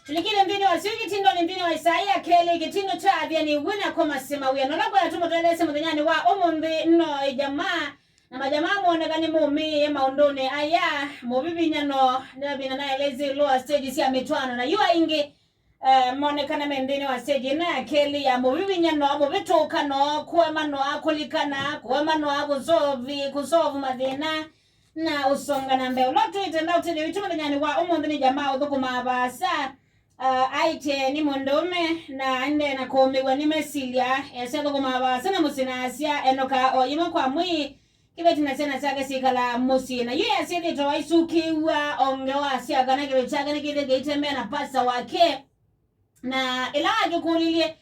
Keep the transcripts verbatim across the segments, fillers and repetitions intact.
Tũlikile nthĩnĩ wa syũi kĩtindonĩ nthĩnĩ wa Isaia kelĩ, kĩtindo kya athĩani wĩna kũmasĩ mawĩa. Na ũla kwaya tũmũteleesye mũthenyanĩ wa ũmũnthĩ no ĩjamaa, na majamaa mooneka nĩ mũmĩĩe maũndũnĩ aya, mũvivinyano, nĩvavina naeleisye ĩũlũ wa stage sya mĩtwaano, na yu aingĩ eh, monekana me nthĩnĩ wa stage ĩno ya kelĩ ya mũvivinyano, mũvĩtũkano, kũemanoa kũlikana, kũemanoa kũsovi, kũsovu mathĩna, na ũsonga na mbee. Ũla twĩte ndaũtĩlĩ witũ mũthenyanĩ wa ũmũnthĩ nĩ jamaa ũthũkũmaa vaasa, uh, aĩtye nĩ mũndũũme, na aendee na kũũmĩw'a nĩ mesilya, esya thũkũmaa vaasa na mũsyĩ na asya, enokaa o yĩmwe kwa mwĩĩ, kĩveti na syana syake syĩkalaa mũsyĩ. Na yu easya ĩthĩtwa waisukĩĩw'a o ngewa sya kana kĩveti kyake nĩkĩthĩe kĩitembea na pasta wake. Na ĩla wakĩkũlilye,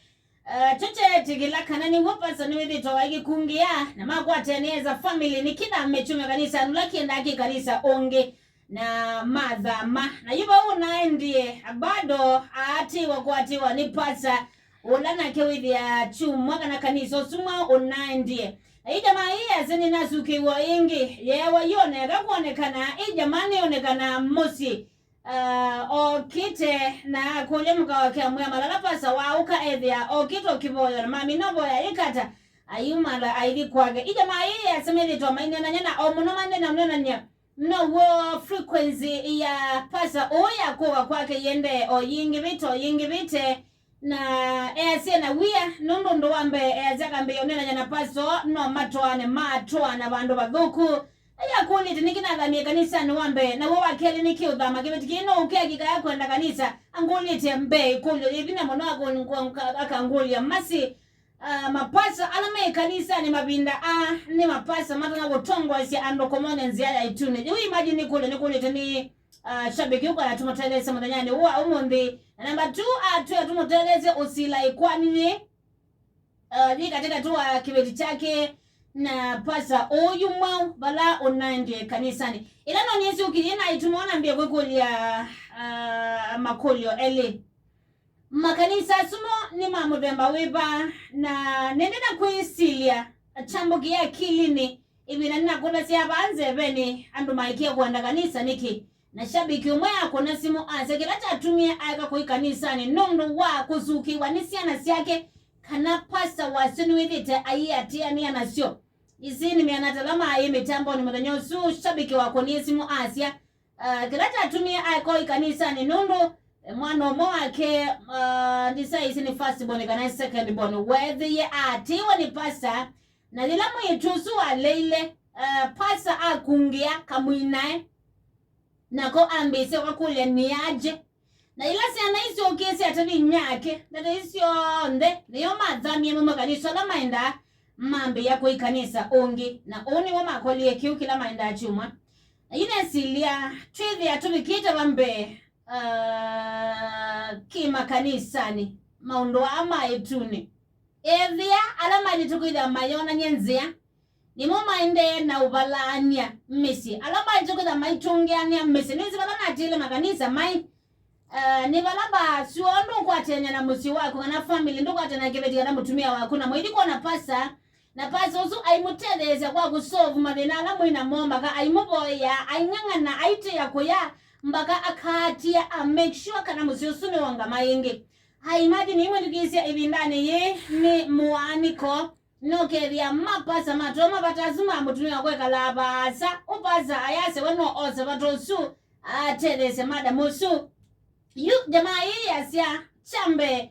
uh, kyo kyeetĩkĩla kana nĩw'o pasta nĩwĩthĩtwa waikĩkungĩa, na makwatene as a family, nĩkĩthamĩe kyumya kanisa nũla kĩendaa kĩ kanisa ũngĩ, na mathama. Na yu vau ũnaendie, bado aatĩĩwa kũatĩĩwa nĩ pasta ũla nake wĩthĩaa kyumwa kana kanisa ũsu mwaũ ũnaendie. Na yu jamaa ĩĩ yasya nĩnasukĩĩw'a ĩngĩ, yeewa yoneka kwonekana, ĩ jamaa nĩyonekanaa mũsyĩ. Ah, okĩte na akũlya mũka wake amwĩa malala pasa waaũka ethĩa okĩte ũkĩvoya na mamina ũvoya ĩkata ayumala aithi kwake. Ija maĩ yasemethĩtwa mainenany'a na o mũno mande na ũnenany'a now'o frequency ya pasa ũũ ya kũka kwake yĩendee o yĩngĩvĩte o yĩngĩvĩte. Na easya na wia, nũndũ ũndũ wa mbee easya akambĩĩa ũneenany'a na pastor, no matwaane, matwaana vandũ vathũku. Ayakũlĩte nĩkĩ nathamie kanisanĩ wa mbee, naw'o wa kelĩ nĩkĩ ũthama kĩveti kĩĩ no ũkea kĩkaya kwenda kanisa? Angũlĩte mbee ĩkũlyo yĩ vinya mũno, akũn-, akangũlya masi, ah, mapasa ala me kanisanĩ mavinda aa nĩ mapasa matonya kũtongoesya andũ kũmony'a nzĩa ya ĩtunĩ. Yu imagine nĩkũlyo nĩkũlĩte nĩ uh, shabiki ũkwaya tũmũtetheesye mũthenyanĩ ũũ wa ũmũnthĩ. Na namba two, atwĩa tũmũtetheesye ũsila ĩkwani yĩ, uh, yĩ katĩkatĩ wa kĩveti kyake na pasa ũyu mwaũ vala ũnaendie kanisanĩ. Ĩla nonie syũkilyĩ na ituma nambie kwĩkũlya, uh, makũlyo elĩ. Makanisa asu mo nĩ ma mũthemba wĩva? Na nĩnenda kwĩsilya kyambũkĩe akilinĩ, ĩvinda nĩnakũlasya vaa nzevenĩ, andũ maĩkĩe kwenda kanisa nĩkĩ? Na shabiki ũmwe akũna simũ asya kĩla kyatumie aeka kũi kanisanĩ nũndũ wa kũsukĩĩwa nĩ syana syake, kana pasta wasyo nĩwĩthĩte aiatĩanĩa nasyo. Isi nĩ mĩana tala maĩ mĩtambonĩ mũthenya ũsu, shabiki wakũnie simũ asya, Ah, kĩla kyatumie aeka ũi kanisanĩ nũndũ, eh, mwana ũmwe wake, ah, ndisaisi nĩ first born kana second born, weethĩie aatĩĩwe nĩ pasta, na yĩla mwĩĩtu ũsu waleile, ah, pasta akungĩa kamwinae, nako ambĩĩsya ũkakũlya nĩ aje. Na yĩla syana isyũkĩĩsye atavĩ inyake, ndeto ii syonthe nĩyo mathamie maume kanisa ũla maendaa, mambĩĩa kũi kanisa ũngĩ, na ũu nĩw'o makolie kĩu kĩla maendaa kyumwa. Na yu nesilya, twĩthĩa tũvikĩte va mbee, ah, kĩ makanisanĩ, maũndũ aa ma ĩtunĩ. Ethĩa ala maĩlĩte kwĩthĩa mayonany'a nzĩa, nĩmo maendee na ũvalaany'a mĩsyĩ. Ala maĩlĩte kwĩthĩa maitũngĩanĩa mĩsyĩ. Nĩwĩsĩ vala natĩĩle makanisa maĩ, ah, nĩ vala vasyo ndũkwatĩanĩa na mũsyĩ waku kana family, ndũkwatĩanĩa na kĩveti kana mũtumĩa waku, na mũithi kwona pasa, na pasa ũsu aimũtetheesya kwa kũsolve mathĩna ala mwĩ namo, mpaka aimũvoya, aing'ang'ana, aitĩa kũya, mpaka akaatia, a make sure kana mũsyĩ ũsu nĩwongama ĩngĩ. I imagine imwĩthukĩĩsya ĩvindanĩ yĩĩ nĩ mũaanĩko, nokethĩa mapasa matoo mavata asu ma mũtumĩa kwĩkalaa vaasa, ũpasa ayasya we no ose vata ũsu, atetheesye madam ũsu. Yu jamaa ĩĩ yasya, kya mbee,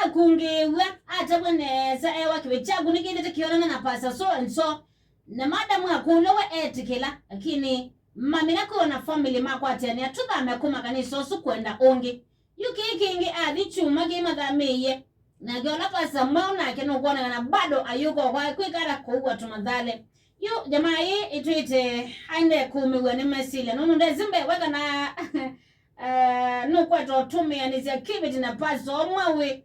akungĩĩw'a, atavw'a nesa, ewa kĩveti kyaku nĩkĩthĩte kĩonana na pastor so and so, na madamu akũlw'a we etĩkĩla, lakini mamina kwĩw'a na family makwatĩanĩa, tũthame kuma kanisa ũsu kwenda ũngĩ. Yu kĩĩ kĩngĩ athi kyumwa kĩĩ mathamĩĩie, nake ũla pastor mweũ nake nũkwonekana bado ayũka o kwake kwĩka ata? Kũua tũmathale. Yu jamaa ĩĩ ĩtwĩte aendee kũũmĩw'a nĩ mesilya, nũndũ ndesĩ mbee we kana Ah, nũkwata ũtũmĩanĩsya kĩveti na pastor ũmwe wĩ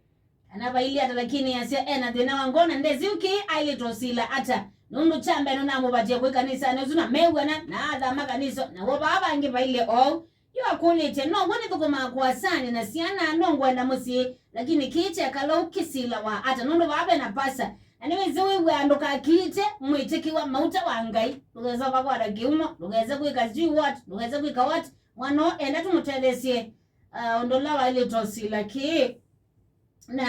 kana vailyĩ ata, lakini asya ena thĩna wa ngoo na ndesĩ yu kĩĩ aĩlĩte ũsila ata, nũndũ kya mbee nũnamũvatie kwĩ kanisanĩ ũsu na mew'ana na athama kanisa, na w'o vaa vangĩ vailye oou. Yu akũlĩtye, now'o nĩthũkũmaa kũasanĩ na syana, nũngwenda mũsyĩ, lakini kĩĩ kyekala ũu kĩsilawa ata? Nũndũ vaa ve na pasa, na nĩwĩsĩ wĩw'aa ndũkakiite mwĩtĩkĩwa mauta wa Ngai, ndũkesa ũkakwata kĩumo, ndũkese kwĩka sijui what, ndũkese kwĩka what. Mwana ũũ enda tũmũtetheesye, ah, ũndũ ũla waĩlĩte ũsila kĩĩ. Na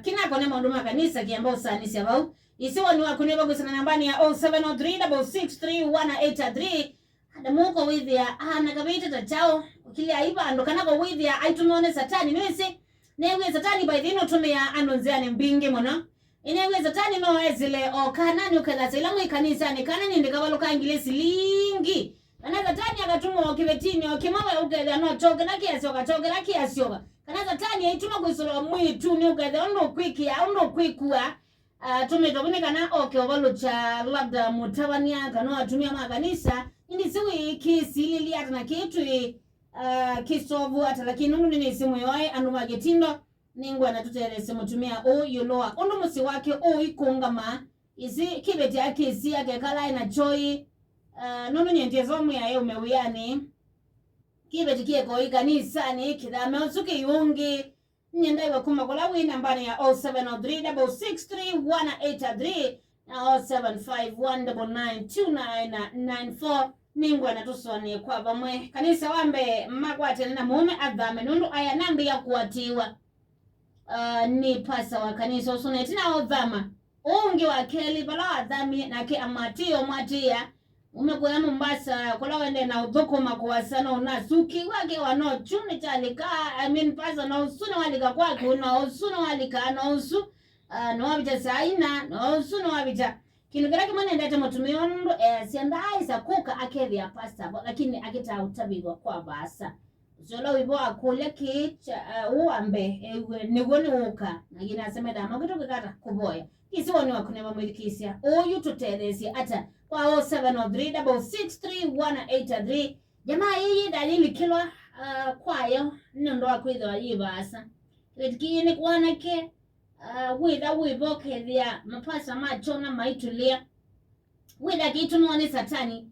kĩnakone maũndũ ma kanisa kĩamba ũsaanĩsya vau. Ĩsĩ woni waku nĩ vakwĩsana nambani ya oh seven oh three double six three one eight three. Andũ mũko wĩthĩa ana kavĩte ta chao, ũkilya ai vandũ kana ko wĩthĩa aitũmĩwa nĩ Satani, nĩwĩsĩ. Newie Satani by the way nũtũmĩaa andũ nzĩanĩ mbingĩ mũno. Ĩnewie Satani no esĩle o kana nĩ ũkethasya ĩla mwĩ kanisanĩ kana nĩ ndĩkavalũka ngili silingi. Kana Satani akatũma o kĩvetinĩ o kĩmwe we ũkethĩa no choo kĩla kĩasyoka, choo kĩla kĩasyoka. Kana Satani aitũma kwĩsũla o mwĩĩtu nĩ ũkethĩa ũndũ ũkwĩkĩa, ũndũ ũkwĩkua. Ah, tũmĩtwe nĩ kana oke ũvalũkya labda mũtavany'a kana atumĩa ma kanisa, ĩndĩ si wĩkĩsilĩlye ata na kĩĩ twĩ, ah, kĩsovu ata, lakini nũndũ nĩnĩsĩ mwĩoe andũ ma kĩtindo, nĩngwenda tũtetheesye mũtumĩa ũũ ĩũlũ wa ũndũ mũsyĩ wake ũĩ kũngama, ĩsĩ kĩveti akĩsi akekala ena kyoi, ah, nũndũ nyendie somwĩa eũme wĩanĩ, kĩveti kĩeko ĩkanisanĩ, kĩthame ũsu kĩiũngĩ, Nyendaiwe kuma kũla wĩ nambanĩ ya oh seven oh three double six three one eight three na oh seven five one double nine two nine nine four. Nĩngwenda tũsũanĩe kwa vamwe. Kanisa wa mbee makwatene na mũũme athame nũndũ aya nambĩĩa kũatĩĩwa, ah, nĩ pasa wa kanisa ũsu na ĩtina wa ũthama. Ũũ ũngĩ wa kelĩ vala wathamie nake amwatĩĩa ũmwatĩĩa Ume kũya Mombasa, kũla wendee na ũthũkũma kũasa no ũnasukiw'a akewa no kyu nĩkyalika, I mean, pasa no ũsu nĩwalika kwaku, no ũsu nĩwalika, no ũsu, ah, nĩwavĩta saa ina, no ũsu nĩwavĩta. Kĩndũ kĩla kĩmwe nendete mũtumĩa ũũ nũndũ easya ndaaĩsa kũka akethĩa pasta vo, lakini akĩtaa ũtavĩw'a kwa vaasa. Ũseo ũla wĩvo akũlya kĩĩ kya, uh, ũũ wa mbee, ew'e nĩw'o nĩwũka, na yĩnasya methaa makĩtũkĩka ata kũvoya. Ĩsĩ woni waku nĩva mwĩthukĩĩsya ũũ yu tũtetheesye ata kwa oh seven oh three double six three one eight three. Jamaa yĩĩ ndayĩlikĩlwa, uh, kwayo nĩ ũndũ wa kwĩthĩwa yĩ vaasa. Kĩveti kĩĩ nĩ kwanake, uh, wĩtha wĩvo kethĩa mapasa ma kyona maitũlĩa. Wĩtha kĩitũmĩwa nĩ Satani,